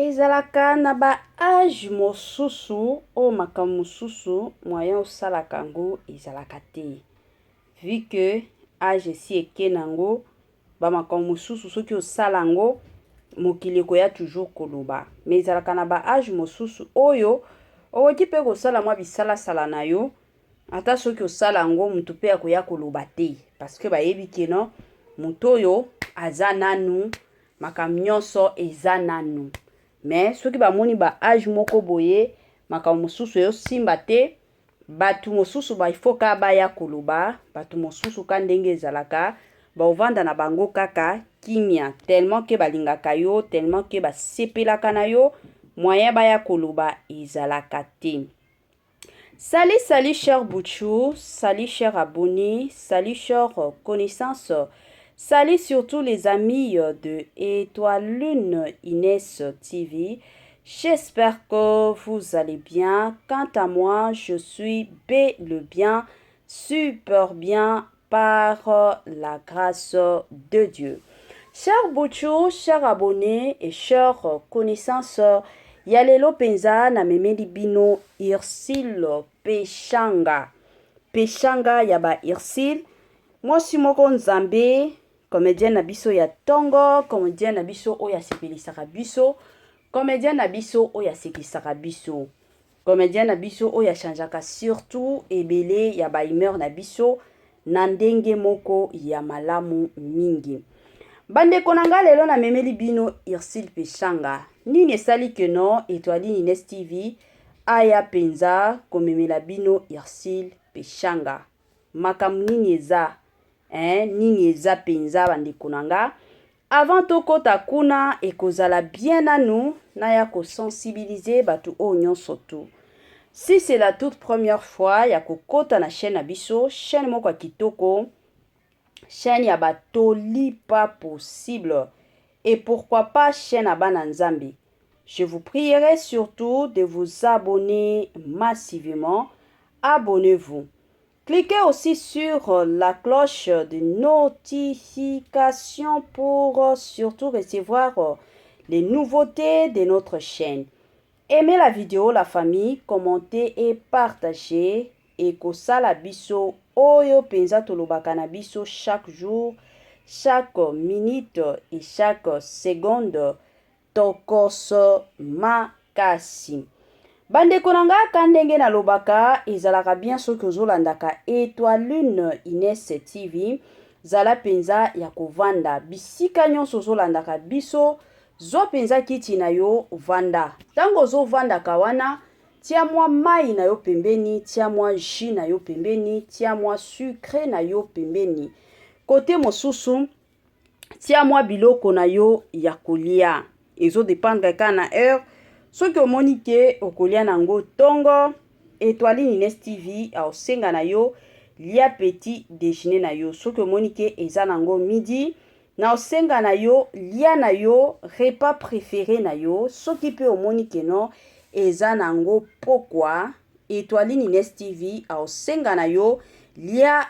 Ezalaka na ba age mosusu oyo makambo mosusu moyen osalaka yango ezalaka te. Vu que age esi eke nango, ba makambo mosusu soki osala yango mokili ekoya toujours koloba. Mais ezalaka na ba age mosusu oyo okoki pe kosala mwa bisalasala na yo, ata soki osala yango mutu pe akoya koloba te parce que bayebi que non mutu oyo aza nanu makambo nyonso eza nanu. Mais soki bamoni ba age moko boye makambo mosusu ezosimba te, bato mosusu ba il faut kaka baya koloba, bato mosusu ka ndenge ezalaka baovanda na bango kaka kimia tellement que balingaka yo, tellement que basepelaka na yo, moyen baya koloba ezalaka te. Salut, salut cher Bouchou, salut cher abonné, salut cher connaissance, salut surtout les amis de Étoile Lune Inès TV. J'espère que vous allez bien. Quant à moi, je suis bel et bien, super bien par la grâce de Dieu. Cher Bouchou, cher abonné et cher connaissance, ya lelo penza na memeli bino Ursule Peshanga. Peshanga ya ba Ursule, mwasi moko nzambe, comédien na biso ya tongo, comédien na biso oyo asepelisaka biso, comédien na biso oyo asekisaka biso, comédien na biso oyo achangeaka surtout ebele ya ba humeur na biso na ndenge moko ya malamu mingi. Bandeko na nga, lelo namemeli bino Ursule Peshanga. Nini esali que non Étoile Ines TV aya penza komemela bino Ursule Peshanga? Makambo nini eza, hein? Nini eza penza bandeko na nga? Avant tokota kuna, ekozala bien nanu naya kosensibiliser bato oyo nyonso tu. Si c'est la toute première fois ya kokota na chaîne na biso, chaîne moko ya kitoko, chaîne ya batoli pas possible, et pourquoi pas chaîne ya bana Nzambe, je vous prierai surtout de vous abonner massivement. Abonnez-vous. Cliquez aussi sur la cloche de notification pour surtout recevoir les nouveautés de notre chaîne. Aimez la vidéo, la famille, commentez et partagez. Et kosala biso oyo penza tolobaka na biso chaque jour, chaque minute et chaque seconde, tokoso makasi. Bandeko na nga, ka ndenge nalobaka, ezalaka bien soki ozolandaka Étoile Lune Ines TV, zala mpenza ya kovanda bisika nyonso ozolandaka biso, zwa mpenza kiti na yo, vanda. Ntango ozovandaka wana, tia mwa mai na yo pembeni, tia mwa jus na yo pembeni, tia mwa sucre na yo pembeni. Kote mosusu, tia mwa biloko na yo ya kolia. Ezodépendre kaka na heure. Soki omoni ke okolia nango tongo, Étoile Ines TV aosenga na yo lia petit déjeuner na yo. Soki omoni ke eza nango midi, na osenga na yo lia na yo repas préféré na yo. Soki mpe omoni ke non eza nango pokwa, Étoile Ines TV aosenga na yo lia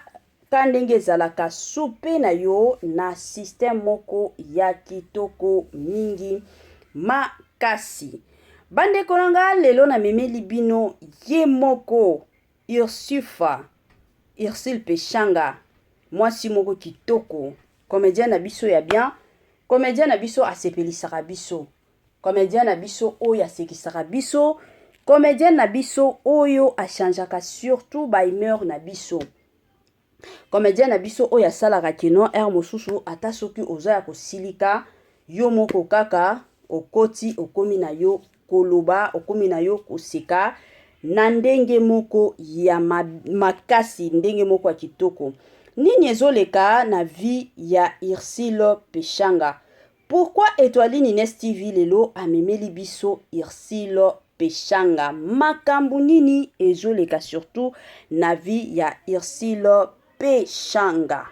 ka ndenge ezalaka soupe na yo na système moko ya kitoko mingi makasi. Bandeko na nga, lelo namemeli bino ye moko Ursufa, Ursule Peshanga, mwasi moko kitoko, comédien na biso ya bien, comédien na biso asepelisaka biso, comédien na biso oyo asekisaka biso, comédien na biso oyo achangeaka surtout ba humeur na biso, comédien na biso oyo asalaka kino heure mosusu ata soki oza ya kosilika, yo moko kaka okoti, okomi na yo koloba, okomi na yo koseka na ndenge moko ya makasi, ndenge moko ya kitoko. Nini ezoleka na vie ya Ursule Peshanga? Pourquoi Étoile Ines TV lelo amemeli biso Ursule Peshanga? Makambo nini ezoleka surtout na vie ya Ursule Peshanga?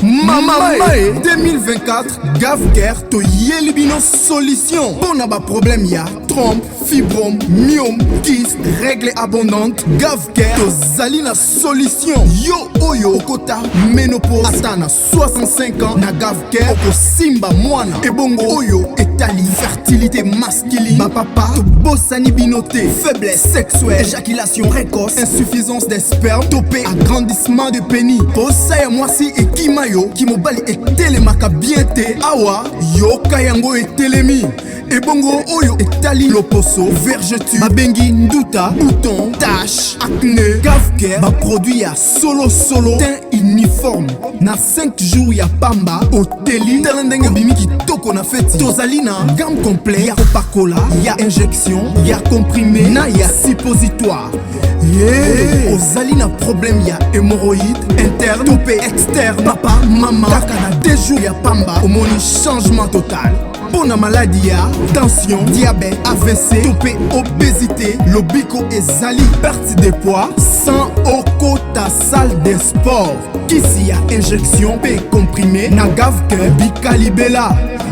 Mama e 2024, Gafker toyeli bino solution mpo na baproblème ya trompe. Fibrome, myome, kyste, règle abondante, Gavcare tozali na solution. Yo oyo okota ménopause ata na 65 ans, na Gavcare okosimba mwana. Ebongo oyo etali fertilité masculine, bapapa tobosani bino te. Faiblesse sexuelle, éjaculation précoce, insuffisance des sperme to mpe agrandissement de pénis, posa ya mwasi ekima yo, kimobali etelemaka bien te, awa yoka yango etelemi. Ebongo oyo etali loposo, vergeture babengi nduta, bouton, tache, acné, Gavcare baproduit ya solosolo, teint uniforme na 5 jours ya pamba oteli. Tala ndenge obimi kitoko na feti. Tozali na gamme complet ya kopakola, ya injection, ya comprimé na ya suppositoire. Ye ozali na problème ya hémorroïde interne to mpe externe, papa, mama, kaka na 2 jours ya pamba omoni changement total. Mpo na maladi ya tension, diabète, AVC to mpe obésité, lobiko ezali. Perte de poids sans okota salle de sport, kisi ya injection mpe comprimé na Gavcare bikalibela.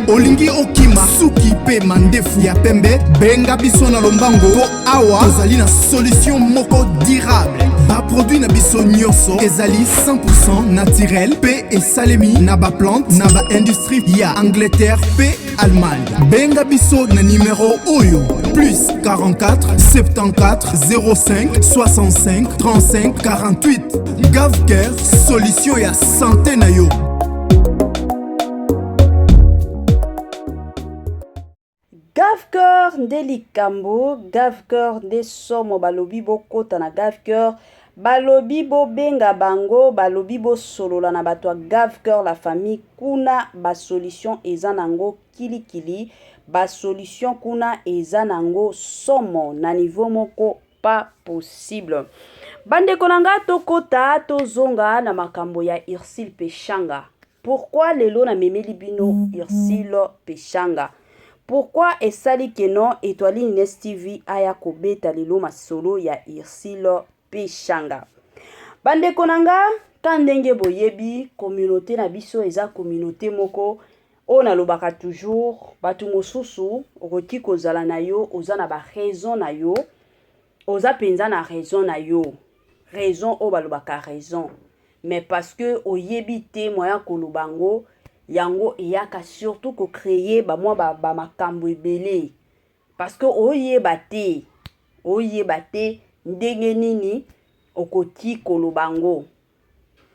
Olingi okima suki mpe mandefu ya pembe, benga biso na lombango mpo awa tozali na solution moko durable. Baproduit na biso nyonso ezali 100 naturel mpe esalemi na baplante na baindustrie ya Angleterre mpe Allemagne. Benga biso na nimero oyo: plus 44 74 05 65 35 48. Gavcare, solution ya santé na yo. Gavcœur nde likambo, Gavcœur nde somo. Balobi bokota na Gavcœur, balobi bobenga bango, balobi bosolola na bato ya Gavcœur, la famille. Kuna basolution eza nango kilikili, basolution kuna eza nango somo na niveau moko pas possible. Bandeko na nga, tokota, tozonga na makambo ya Ursule Peshanga. Pourquoi lelo namemeli bino Ursule Peshanga? Pourquoi esali keno Étoile Ines TV aya kobeta lelo masolo ya Ursule Peshanga? Bandeko na nga, ka ndenge boyebi, communauté na biso eza communauté moko oyo nalobaka toujours: bato mosusu okoki kozala na yo, oza na baraison na yo, oza mpenza na raison na yo, raison oyo balobaka raison, mais parce que oyebi te moyen koloba yango, yango eyaka surtout kocréer bamwa bamakambo ebele, parce que oyeba te, oyeba te ndenge nini okoki koloba yango.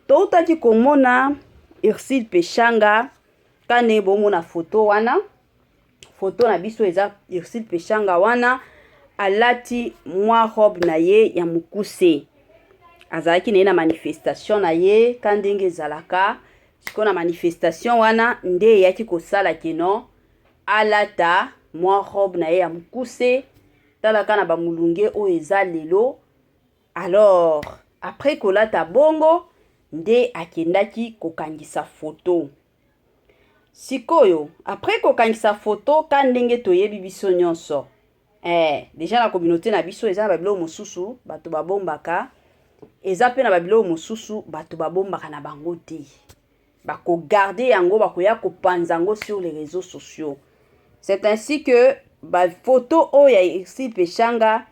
Toutaki komona Ursule Peshanga kane, bomona foto wana, foto na biso eza Ursule Peshanga wana, alati mwa robe na ye ya mokuse. Azalaki na ye na manifestation na ye ka ndenge ezalaka. Sikoyo na manifestation wana nde eyaki kosala keno alata mwa robe na ye ya mokuse. Talaka na bamolunge oyo eza lelo. Alors après kolata bongo nde akendaki kokangisa foto. Sikoyo après kokangisa foto, ka ndenge toyebi biso nyonso, déjà na communauté na biso eza na babiloko mosusu bato babombaka, eza mpe na babiloko mosusu bato babombaka na bango te, bakogarder yango, bakoya kopanza yango sur les réseaux sociaux. C'est ainsi que bafoto oyo ya Ursule Peshanga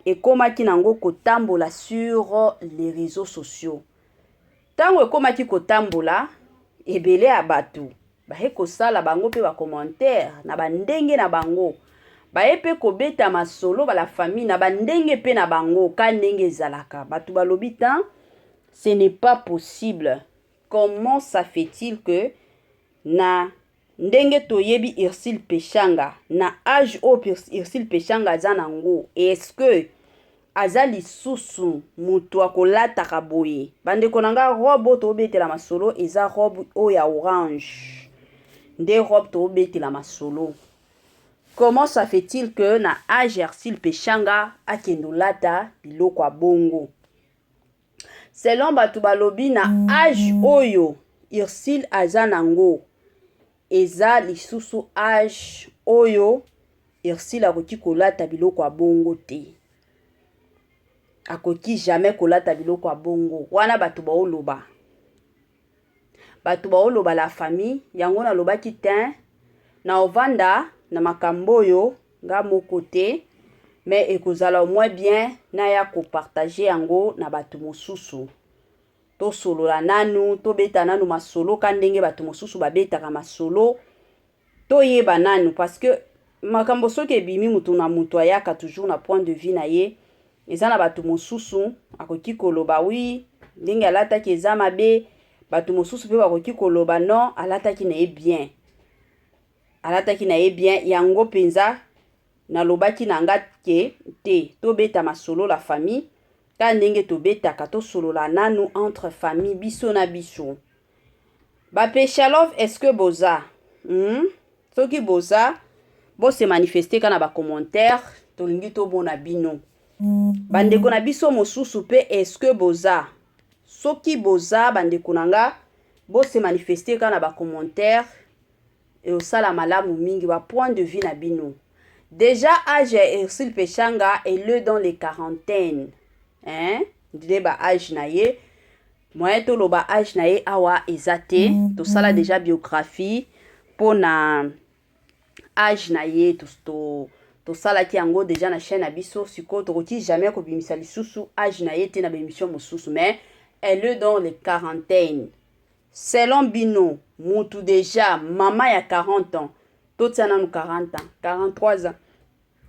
ekomaki nango kotambola sur les réseaux sociaux. Ntango ekomaki kotambola, ebele ya bato baye kosala bango mpe bacommentaire na bandenge na bango, baye mpe kobeta masolo bala famille na bandenge mpe na bango ka ndenge ezalaka. Bato balobi tan ce n'est pas possible, comment ça fait-il que na ndenge toyebi Ursule Peshanga, na age oyo Ursule Peshanga aza nango, est-ce que aza lisusu moto akolataka boye? Bandeko na nga, robe oyo tobetela masolo eza robe oyo ya orange, nde robe tobetela masolo. Comment ça fait-il que na age Ursule Peshanga akende olata biloko ya bongo? Selon bato balobi, na age oyo Ursule aza nango, eza lisusu age oyo Ursule akoki kolata biloko ya bongo te, akoki jamais kolata biloko ya bongo wana. Bato baoloba, bato baoloba, la famille. Yango nalobaki te na ovanda na makambo oyo nga moko te. Mais ekozala au moins bien naya kopartager yango na bato mosusu. Tosolola nanu, tobeta nanu masolo ka ndenge bato mosusu babetaka masolo. Toyeba nanu, parce que makambo soki ebimi, mutu na mutu ayaka toujours na point de vue na ye. Eza na bato mosusu akoki koloba: "Oui, ndenge alataki eza mabe." Bato mosusu mpe bakoki koloba: "Non, alataki na ye bien, alataki na ye bien." Yango mpenza nalobaki na nga ke te, tobeta masolo la famille ka ndenge tobetaka. Tosolola nanu entre famille, biso na biso. Bapeshalove, est-ce que boza? Soki boza, bose manifester ka na bacommentaire. Tolingi tomona bino. Bandeko na biso mosusu mpe, est-ce que boza? Soki boza, bandeko na nga, bose manifester ka na bacommentaire, eosala malamu mingi. Bapoint de vue na bino. Déjà, âge ya Ursule Peshanga, elle est dans les quarantaines, hein? Nde ba âge na ye, moyen toloba âge na ye awa eza te. Tosala déjà biographie mpona âge na ye, tosalaki yango déjà na chaîne na biso. Sikoyo tokoki jamais kobimisa lisusu âge na ye te na baémission mosusu, mais elle est dans les quarantaines. Selon bino, mutu déjà mama ya 40 ans, totia nanu 40 ans, 43 ans,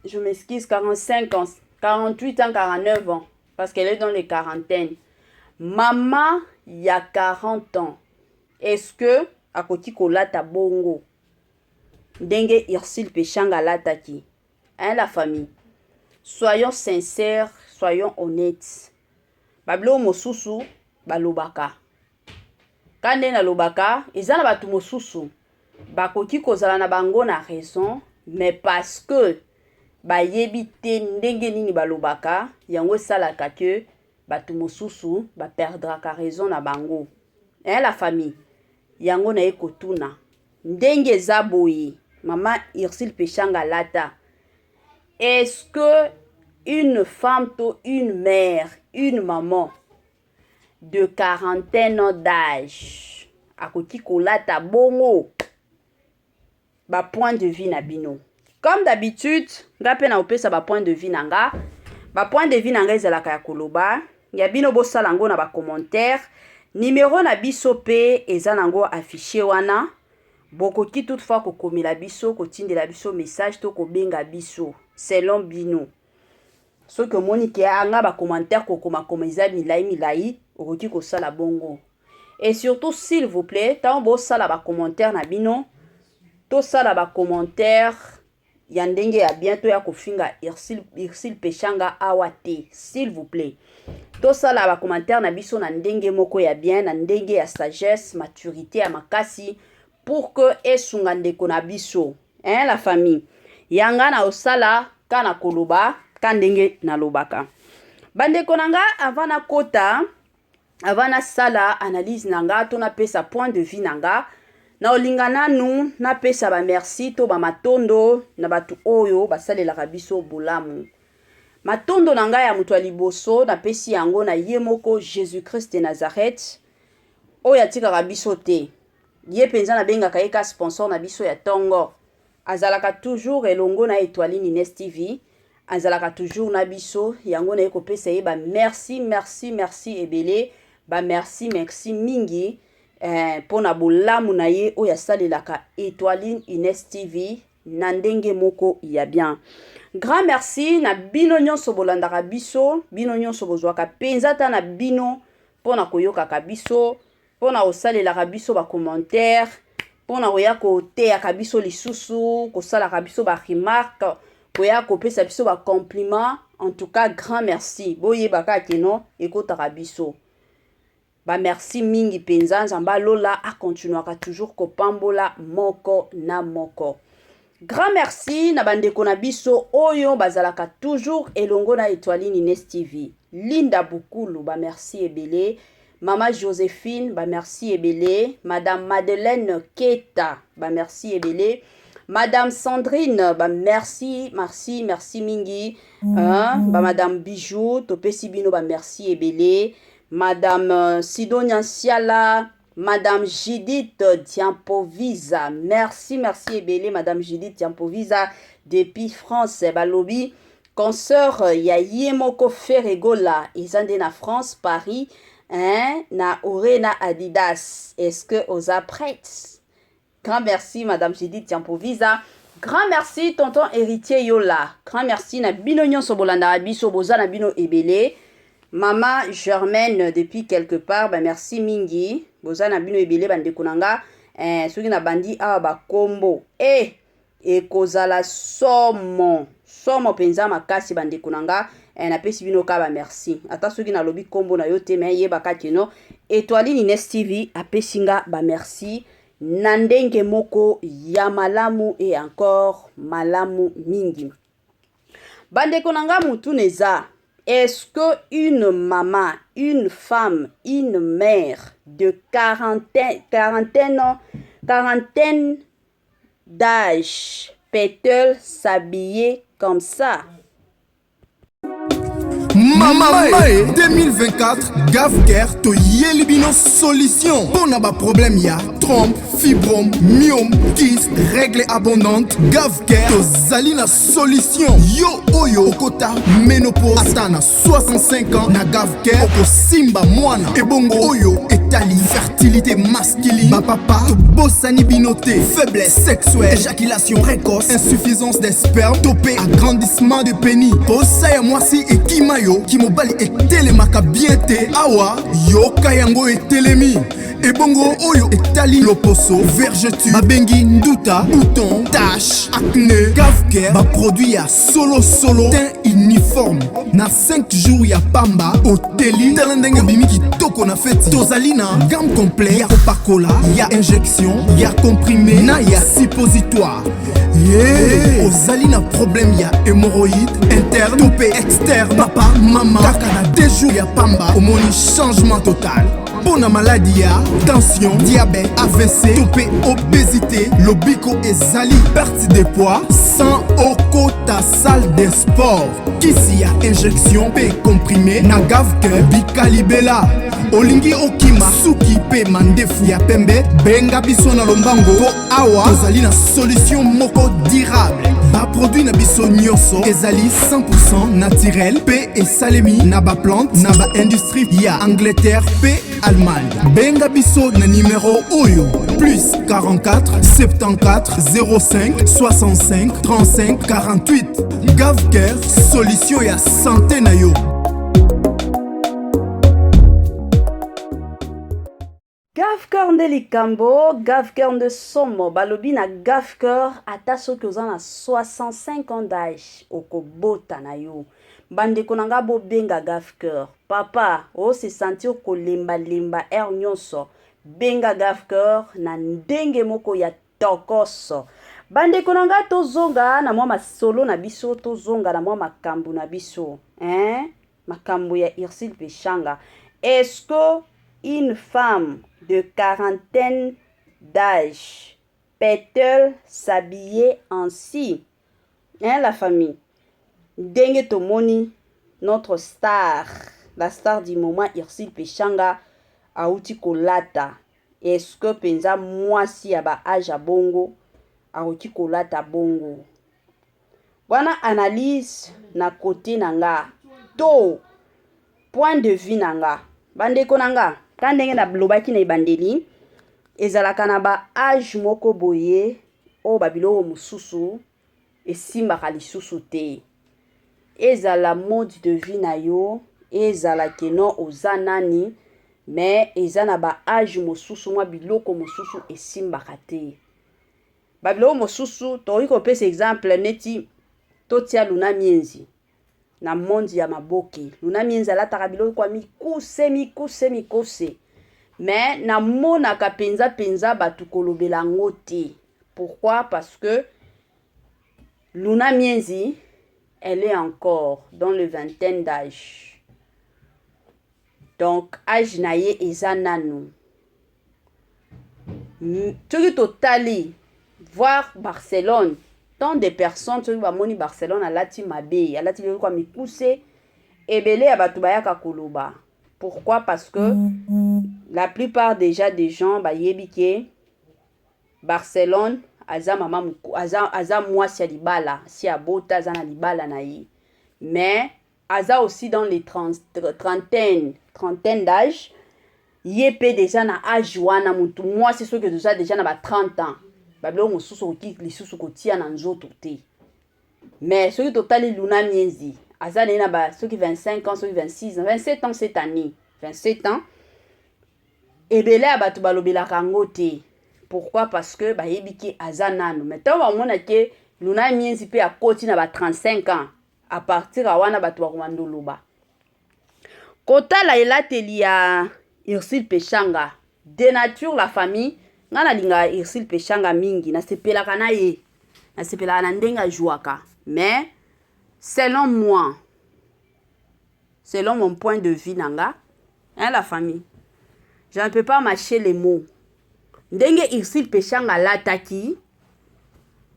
je m'excuse, 45 ans, 48 ans, 49 ans, parce qu'elle est dans les quarantaines, mama ya 40 ans, est-ce que akoki kolata bongo ndenge Ursule Peshanga alataki, hein? La famille, soyons sincères, soyons honnêtes. Babiloko mosusu balobaka ka nde nalobaka, eza na bato mosusu bakoki kozala na bango na raison, mais parce que bayebi te ndenge nini balobaka, yango esalaka ke bato mosusu baperdraka raison na bango, hein? La famille, yango naye kotuna ndenge eza boye: mama Ursule Peshanga alata, est-ce que une femme to une mère, une maman de quarantaine ans d'âge akoki kolata bongo? Bapoint de vue na bino. Comme d'habitude, nga mpe na kopesa bapoint de vue na nga. Bapoint de vue na nga ezalaka ya koloba ya bino, bosala yango na bacommentaire. Nimero na biso mpe eza nango affiché wana. Bokoki toutefois kokomela biso, kotindela biso message to kobenga biso selon bino. Soki omoni ke anga bacommentaire kokomakoma eza milai milai, okoki kosala bongo. Et surtout, s'il vous plaît, ntango bosala bacommentaire na bino, tosala bacommentaire ya ndenge ya bien. To ya kofinga Ursule Peshanga awa te, s'il vous plaît. Tosala bacommentaire na biso na ndenge moko ya bien, na ndenge ya sagesse, maturité ya makasi, pour que esunga ndeko na biso, hein? La famille, yanga na osala ka na koloba ka ndenge nalobaka. Bandeko na nga, avant nakota, avant nasala analyse na nga to napesa point de vue na nga, na olinga nanu napesa bamerci to bamatondo na bato oyo basalelaka biso bolamu. Matondo na ngai ya moto ya liboso, napesi yango na ye moko Jésus Christ de Nazareth, oyo atikaka biso te. Ye mpenza nabengaka ye ka sponsor na biso ya ntongo. Azalaka toujours elongo na Étoiline Ines TV, azalaka toujours na biso. Yango naye kopesa ye bamerci, merci, merci ebele, bamerci, merci mingi mpona bolamu na ye oyo asalelaka Étoiline Ines TV na ndenge moko ya bien. Grand merci na bino nyonso bolandaka biso, bino nyonso bozwaka mpenza ta na bino mpona koyokaka biso, mpona kosalelaka biso bacommentaire, mpona koya koteyaka biso lisusu, kosalaka biso baremarque, koya kopesa biso bacompliment. En tout cas, grand merci. Boyebaka keno ekotaka biso bamerci mingi mpenza. Nzambe alola akontinuaka toujours kopambola moko na moko. Grand merci na bandeko na biso oyo bazalaka toujours elongo na Étoiline Ines TV. Linda Bukulu, bamerci ebele. Mama Joséphine, bamerci ebele. Madame Madeleine Keta, bamerci ebele. Madame Sandrine, bamerci, merci, merci mingi, hein? Bamadame Bijou, topesi bino bamerci ebele. Madame Sidonia Siala, Madame Judith Diampovisa, merci, merci ebele. Madame Judith Diampovisa depuis France, balobi Concert ya ye moko Ferre Gola eza nde na France Paris hein, na Orena Adidas. Est-ce que oza prête? Grand merci Madame Judith Tiampovisa. Grand merci tonton Héritier Yola. Grand merci na bino nyonso bolandaka biso, boza na bino ebele. Mama Germaine depuis quelque part, ba merci mingi. Boza na bino ebele bandeko na nga. Eh, soki na bandi awa ba kombo. Eh, ekozala somo. Somo penza makasi bandeko na nga. Eh, napesi bino ka ba merci. Ata soki nalobi kombo na yo te, mais yebaka que no Etoiline Ines TV apesi nga ba merci na ndenge moko ya malamu et encore malamu mingi. Bandeko na nga, mutuna eza: est-ce que une maman, une femme, une mère de quarantaine d'âge peut-elle s'habiller comme ça? Mama Mae 2024, Gavcare toyeli bino solution mpo na baproblème ya trompe, fibrome, myome, kyste, règle abondante. Gavcare tozali na solution. Yo oyo okota ménopause ata na 65 ans, na Gavcare okosimba mwana. Ebongo oyo etali fertilité masculine, bapapa tobosani bino te. Faiblesse sexuelle, éjaculation précoce, insuffisance des sperme to mpe agrandissement de pénis, posa ya mwasi ekima yo, kimobali etelemaka bien te, awa yoka yango etelemi. Ebongo oyo etali loposo, vergeture babengi nduta, bouton, tache, acné, Gavcare baproduit ya solosolo, teint uniforme na 5 jours ya pamba oteli. Tala ndenge obimi kitoko na feti. Tozali na gamme complet ya kopakola, ya injection, ya comprimé na ya suppositoire. Ye ozali na problème ya hémorroïde interne to mpe externe, papa, mama, kaka na 2 jours ya pamba omoni changement total. Mpo na maladi ya tension, diabète, AVC to mpe obésité, lobiko ezali, perte de poids sans okota salle de sport, kisi ya injection mpe comprimé na Gavcare bikalibela. Olingi okima suki mpe mandefu ya pembe, benga biso na lombango mpo awa tozali na solution moko durable. Baproduit na biso nyonso ezali 100 naturel mpe esalemi na baplante na baindustrie ya Angleterre mpe Allemagne. Benga biso na nimero oyo: plus 44 74 05 65 35 48. Gavcare, solution ya santé na yo. Gavcare nde likambo, Gavcare nde somo. Balobi na Gavcare, ata soki oza na 65 ans d'âge, okobota na yo. Bandeko na nga, bobenga Gavcare. Papa, ose sentir kolembalemba heure nyonso, benga Gavcare na ndenge moko ya tokoso. Bandeko na nga, tozonga na mwa masolo na biso, tozonga na mwa makambo na biso, hein? Makambo ya Ursule Peshanga. Est-ce que une femme de quarantaine d'âge peut-elle s'habiller ainsi, hein, la famille? Ndenge tomoni notre star, la star du moment, Ursule Peshanga, auti kolata, est-ce que mpenza mwasi ya baage ya bongo akoki kolata bongo wana? Analyse na kote na nga to point de vue na nga, bandeko na nga, ka ndenge nalobaki na ebandeli, ezalaka na baage moko boye oyo babiloko mosusu esimbaka lisusu te. Ezala mode de vie na yo, ezala que non oza nani, mais eza na baage mosusu mwa biloko mosusu esimbaka te. Babiloko mosusu, tokoki kopesa exemple neti totia Luna Mienzi na monde ya maboke. Luna Mienzi alataka biloko ya mikuse, mikuse, mikuse, mais namonaka mpenza mpenza bato kolobela yango te. Pourquoi? Parce que Luna Mienzi, elle est encore dans le vingtaine d'âge, donc âge na ye eza nanu. Soki totali voir Barcelone, tant de personnes, soki bamoni Barcelone alati mabe, alati biloko ya mikuse, ebele ya bato bayaka koloba. Pourquoi? Parce que la plupart déjà des gens bayebi ke Barcelone aza mama, aza mwasi ya libala, si abota, aza na libala na ye. Mais aza aussi dans les trentaine, trentaine d'âge. Ye mpe déjà na age wana, motu mwasi soki toza déjà na ba 30 ans, babiloko mosusu okoki lisusu kotia na nzoto te. Mais soki totali Luna Miezi, aza naye na ba soki 25 ans, soki 26 ans, 27 ans cette année, 27 ans. Ebele ya bato balobelaka yango te. Pourquoi? Parce que bayebi ke aza nano. Mais ntango bamona ke Luna Miezi mpe akoti na ba 35 ans, à partir ya wana bato bakomanda oloba. Kotala elateli ya Ursule Peshanga, de nature, la famille, ngai nalingaka Ursule Peshanga mingi, nasepelaka na ye, nasepelaka na ndenge ajwaka. Mais selon moi, selon mon point de vue na nga, hein, la famille, je ne peux pas mâcher les mots, ndenge Ursule Peshanga alataki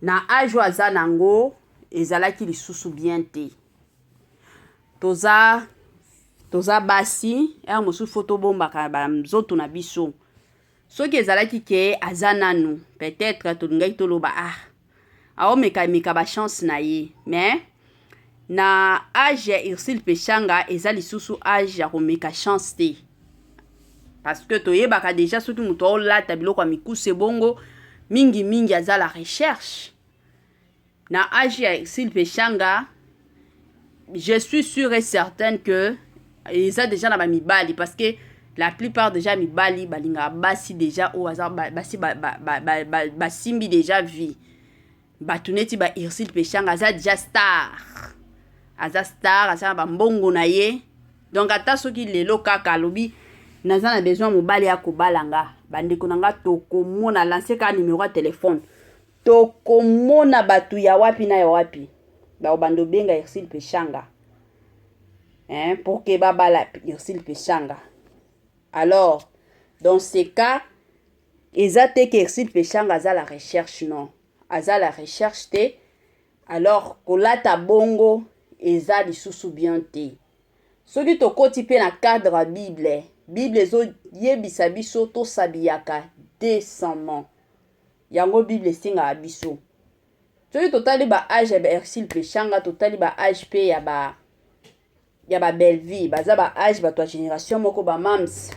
na age oyo aza nango ezalaki lisusu bien te. Toza basi, heure mosusu faut tobombaka banzoto na biso. Soki ezalaki ke aza nanu, peut-être tolingaki toloba: "Ah, aomekameka bachance na ye." Mais na age ya Ursule Peshanga eza lisusu age ya komeka chance te, parce que toyebaka déjà soki moto aolata biloko ya mikuse bongo, mingimingi aza la recherche. Na age ya Ursule Peshanga, je suis sûre et certaine que eza déjà na bamibali, parce que la plupart déjà mibali balingaka basi déjà oyo aza basi basimbi déjà vie. Bato neti ba Ursule Peshanga aza déjà star, aza star, aza na bambongo na ye. Donc ata soki lelo kaka alobi: "Naza na besoin mobali ya kobala nga," bandeko na nga, tokomona lance kaka numéro ya telefone, tokomona bato ya wapi na ya wapi bakobanda obenga Ursule Peshanga, hein, pour ke babala Ursule Peshanga. Alors dans ce cas, eza te ke Ursule Peshanga aza la recherche. Non, aza la recherche te. Alors kolata bongo eza lisusu bien te. Soki tokoti mpe na cadre ya Bible, Bible ezoyebisa biso tosabiyaka décemment. Yango Bible esengaka biso. Soki totali baage ya baUrsule Peshanga, totali baage mpe ya baBellevie, baza baage bato ya génération moko, bamams.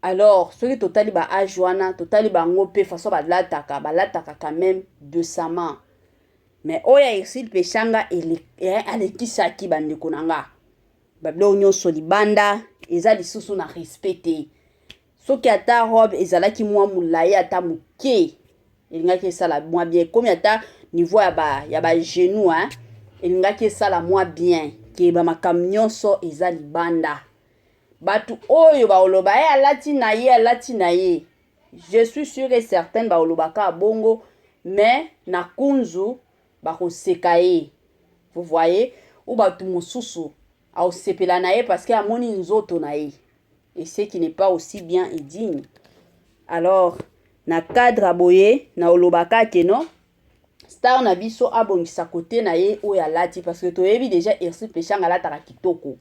Alors soki totali baage wana, totali bango mpe façon balataka, balataka quand même décemment. Mais oyo ya Ursule Peshanga alekisaki, bandeko na nga, babiloko nyonso libanda, eza lisusu na respect te. Soki ata robe ezalaki mwa molai ata moke, elingaki esala mwa bien. Ekomi ata niveau ya bagenou, hein, elingaki esala mwa bien. Ke bamakambo nyonso eza libanda, bato oyo baoloba ye alati na ye, alati na ye, je suis sûr et certaine baolobaka bongo, mais na kunzu bakoseka ye, vous voyez, ou bato mosusu aosepela na ye parce que amoni nzoto na ye, et ce qui n'est pas aussi bien et digne. Alors na cadre ya boye, na olobaka ke non, star na biso abongisa kote na ye oyo alati, parce que toyebi déjà Ursule Peshanga alataka kitoko,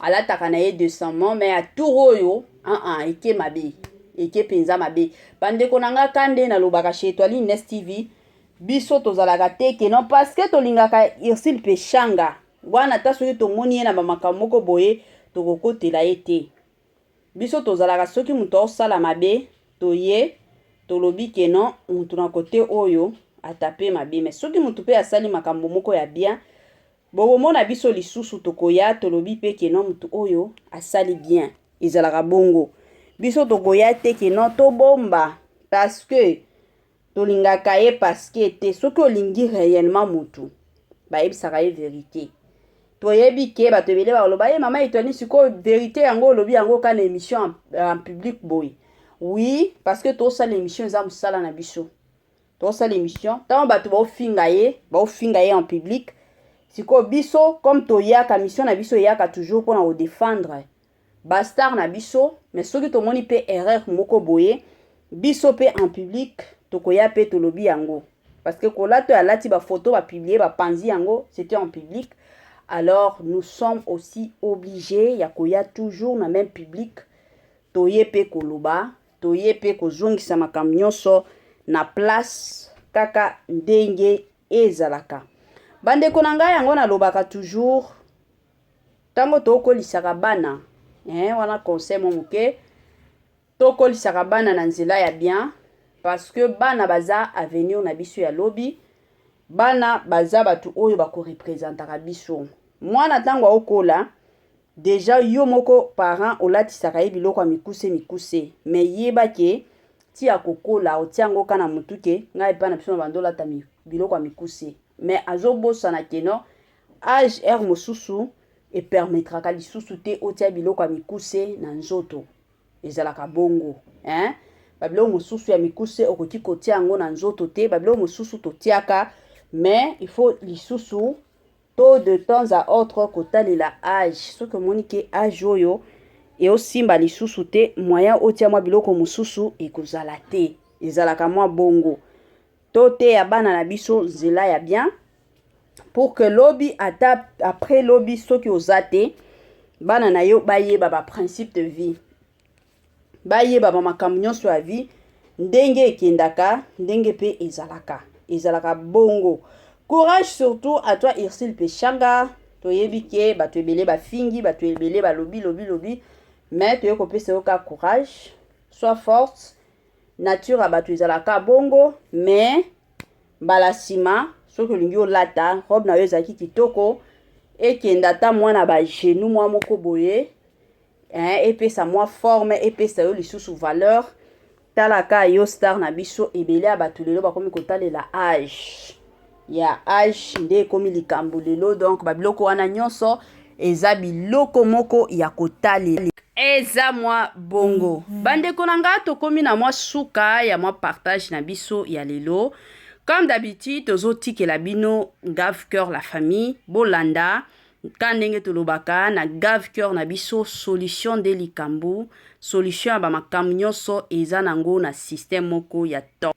alataka na ye décemment. Mais ya tour oyo, uh -uh, eke mabe, eke mpenza mabe. Bandeko na nga, ka nde nalobaka chez Etoile Nes TV, biso tozalaka te ke non, parce que tolingaka Ursule Peshanga wana, ata soki tomoni ye na bamakambo moko boye, tokokotela ye te. Biso tozalaka, soki moto aosala mabe, toye tolobi ke non, motu na kote oyo atape mabe. Mais soki motu mpe asali makambo moko ya bien, bokomona biso lisusu tokoya tolobi mpe ke non, motu oyo asali bien. Ezalaka bongo. Biso tokoya te ke non, tobomba parce que tolingaka ye, parce que te. Soki olingi réellement motu, bayebisaka ye vérité. Toyebi ke bato ebele baloba ye: "Mama Etoile, sikoyo vérité yango olobi yango ka na émission en public boye?" Oui, parce que tosala émission, eza mosala na biso. Tosala émission, ntango bato baofinga ye, baofinga ye en public. Sikoyo biso, comme toyaka, mission na biso eyaka toujours mpona kodéfendre bastar na biso. Mais soki tomoni mpe erreur moko boye, biso mpe en public tokoya mpe tolobi yango, parce que kolata oyo alati, bafoto bapublier, bapanzi yango, c'était en public. Alors nous sommes aussi obligés ya koya toujours na même public, toye mpe koloba, toye mpe kozongisa makambo nyonso na place kaka ndenge ezalaka. Bandeko na ngai, yango nalobaka toujours ntango tokolisaka bana, wana conseil mo moke: tokolisaka bana na nzela ya bien, parce que bana baza avenir na biso ya lobi. Bana baza bato oyo bakorepresentaka biso. Mwana ntango aokola, déjà yo moko parent olatisaka ye biloko ya mikuse mikuse, mais yeba ke ti ya kokola, otia yango ka na motu ke ngai epai na biso na bando olata biloko ya mikuse, mais azobosana ke non, âge ere mosusu epermettraka lisusu te otia biloko ya mikuse na nzoto. Ezalaka bongo, hein? Babiloko mosusu ya mikuse okoki kotia yango na nzoto te. Babiloko mosusu totiaka, mais il faut lisusu to de temps à autre kotalela âge. Soki omoni ke âge oyo eosimba lisusu te, moyen otia mwa biloko mosusu ekozala te. Ezalaka mwa bongo. Toteya bana na biso nzela ya bien pour que lobi, ata après lobi, soki oza te, bana na yo bayeba baprincipe de vie, bayeba bamakambo nyonso ya vie, ndenge ekendaka, ndenge mpe ezalaka. Ezalaka bongo. Courage surtout à toi, Ursule Peshanga. Toyebi ke bato ebele bafingi, bato ebele balobi lobi lobi, mais toye kopesa yo ka courage. Sois forte. Nature ya bato ezalaka bongo, mais mbala nsima soki olingi olata robe na yo ezalaki kitoko, ekenda ata mwana bagenou mwa moko boye, epesa mwa forme, epesa yo lisusu valeur. Talaka yo star na biso, ebele ya bato lelo bakomi kotalela âge ya âge nde ekomi likambo lelo. Donc babiloko wana nyonso eza biloko moko ya kotalela. Eza mwa bongo. Bandeko na nga, tokomi na mwa suka ya mwa partage na biso ya lelo. Comme d'habitude, tozotikela bino Gave Cœur la famille. Bolanda ka ndenge tolobaka na Gave Cœur na biso: solution nde likambo, solution ya bamakambo nyonso eza nango na système moko ya top.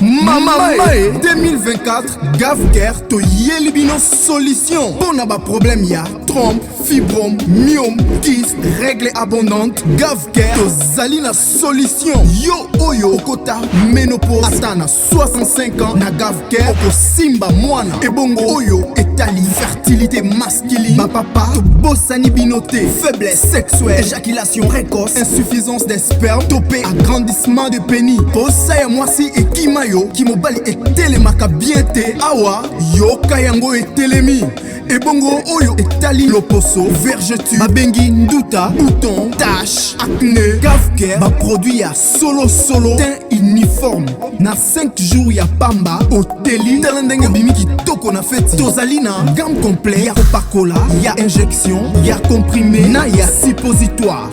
Mama e 2024, Gavcare toyeli bino solution mpo na baproblème ya trompe, fibrome, myome, kyste, règle abondante. Gavcare tozali na solution. Yo oyo okota ménopause ata na 65 ans, na Gavcare okosimba mwana. Ebongo oyo etali fertilité masculine, bapapa tobosani bino te. Faiblesse sexuelle, éjaculation précoce, insuffisance des sperme to mpe agrandissement de pénis, posa ya mwasi ekima yo, kimobali etelemaka bien te, awa yoka yango etelemi. Ebongo oyo etali loposo, vergeture babengi nduta, bouton, tache, acné, Gavcare baproduit ya solosolo, teint uniforme na 5 jours ya pamba, oteli, tala ndenge obimi kitoko na feti. Tozali na gamme complet ya kopakola, ya injection, ya comprimé na ya suppositoire.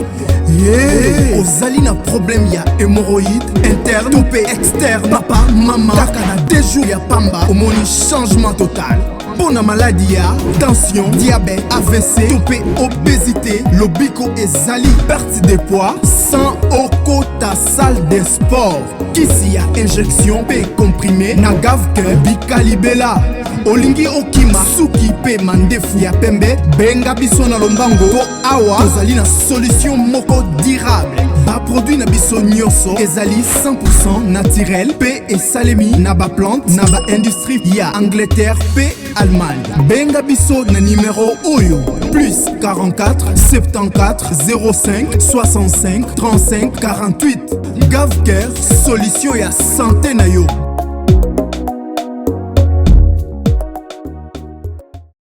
Yeah. Ozali na problème ya hémorroïde interne to mpe externe, papa, mama, kaka na 2 jours ya pamba omoni changement total. Mpo na maladi ya tension, diabète, AVC to mpe obésité, lobiko ezali, perte de poids sans okota salle de sport. Kisi ya injection mpe comprimé na Gavcare, bikalibela. Olingi okima suki mpe mandefu ya pembe, benga biso na lombango, mpo awa tozali na solution moko durable. Baproduit na biso nyonso ezali 100 naturel mpe esalemi na baplante na baindustrie ya Angleterre mpe Allemagne. Benga biso na nimero oyo: plus 44 74 05 65 35 48. Gavcare, solution ya santé na yo.